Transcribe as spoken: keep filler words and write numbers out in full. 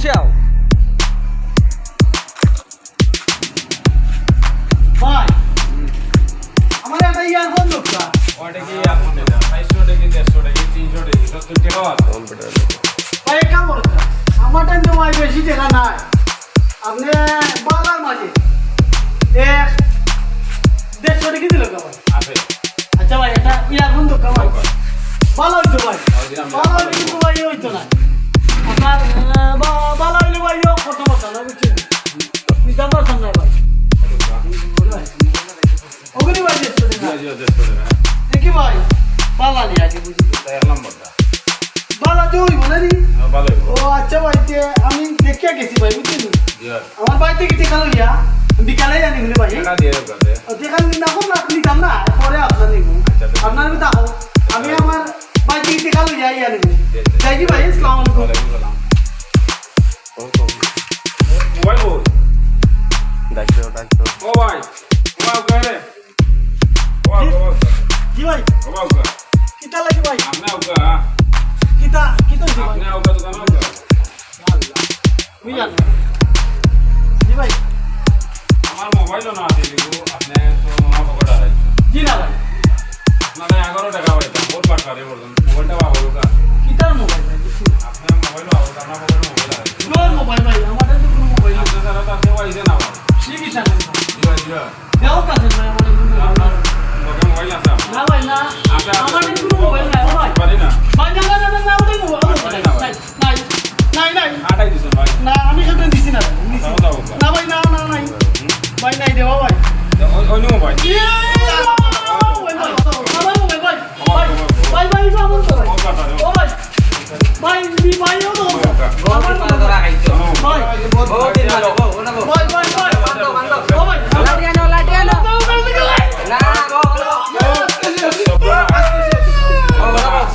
চাও। ভাই, আমার একটা ইয়ারফোন দরকার। ওটা কি ইয়ারফোন এটা? চাইরশো টাকা, দেড়শো টাকা, তিনশো টাকা, সত্তর টাকাও আছে। ভাই, এক কাম করুন না। আমার টাইম তো ভাই বেশি টাকা নাই। আপনি বাজার মাঝে এক দেড়শো টাকা দিলে কেমন? আছে। আচ্ছা ভাই, একটা ইয়ারফোন দরকার ভাই। ভালো হইতো ভাই। ভালো হইতো কিন্তু ভাই, হইতো না। আপনার, আহ, বা-, ভালো হইলে ভাই, ও কত কথা না, বুঝছেন? নিতে পারতাম না ভাই। ওগুলি ভাই, দেড়শো টাকা। জি, জি, দেড়শো টাকা। দেখি ভাই, ভালো আনি আগে বুঝি। এটা এক নম্বরটা। ভালো তো হইব না নি? হ্যাঁ, ভালো হইব। ও আচ্ছা ভাই, তে আমি দেখিয়া গেছি ভাই, বুঝছেন? জি, ভাই। আমার বাড়িতে কি টেকা লইয়া বিকালে জানি হলে ভাই। টেকা দিয়ে দেবো, দে। ও, টেকা না হোক না, নিতাম না, পরে আপনার নিব। আচ্ছা, ঠিক আছে। আপনার কথা হোক, আমি আমার বাড়িতে কি টেকা লইয়া ইয়া নিব। জি, জি। যাই কি ভাই, আসসালামু আলাইকুম। ওয়ালাইকুম সালাম। মোবাইল কই? ডাক দেও, ডাক দেও। ও ভাই, ও ভাই, ও ভাই রে। ও ভাই, জি, ও ভাই। জি ভাই। ও ভাই, ও ভাই। কিতা লাগে ভাই? আপনি আউকা। কিতা, কিতা হইছে ভাই? আপনি আউকা, দোকান আউকা। আল্লাহ। বুঝলাম। জি ভাই। আমার মোবাইলও না আছে, লিখু, আপনি তো আমার পকেটে হারাইছেন। জি না ভাই। আপনারা এগারো টাকা পাইতাম, বহুত বাটপারি করছেন। মোবাইলটা বার করুন। কিতার মোবাইল ভাই? দেখি। আপনার মোবাইল বার করুন, আপনার পকেটে মোবাইল আছে। তোর মোবাইল ভাই, আমার তো কোনো মোবাইল নেই। আপনার ছাড়া তো আপনি পাইছেন আমার। ঠিক আছে ভাই। জি ভাই, জি ভাই। দেও কাছে ভাই, আমার কোনো মোবাইল আপনার নেই। লগে মোবাইল আছে আপনার? না ভাই, না। আচ্ছা, আচ্ছা। আমার তো কোনো মোবাইল নাই, ও ভাই। পারি না। ভাই, না, না, না, না, না, ওটাই মোবাইল, ওটাই পারি না, মোবাইল। ভাই। নাই। নাই, নাই, নাই। আটাই দিছেন ভাই। না, আমি সেটা দিছি না ভাই, নিছি। আচ্ছা, ওটা হোক। না ভাই, না, না, নাই। হুম? ভাই, নাই রে, ও ভাই। ওই, ওই নিবো ভাই। ইয়ে! ভাই, ভাই, আমার মোবাইল, ভাই। ভাই, ভাই, ভাই, এটা আমার মোবাইল। ও কাকা রে। ও ভাই। ভাই, মি-, ভাই, ও তো ও কাকা। আমার মোবাইল। ভাই। ভাই, ভাই, ভাই। ও ভাই। লাঠিয়ানো, লাঠিয়ানো। না, গো, গো। ও, গো, গো।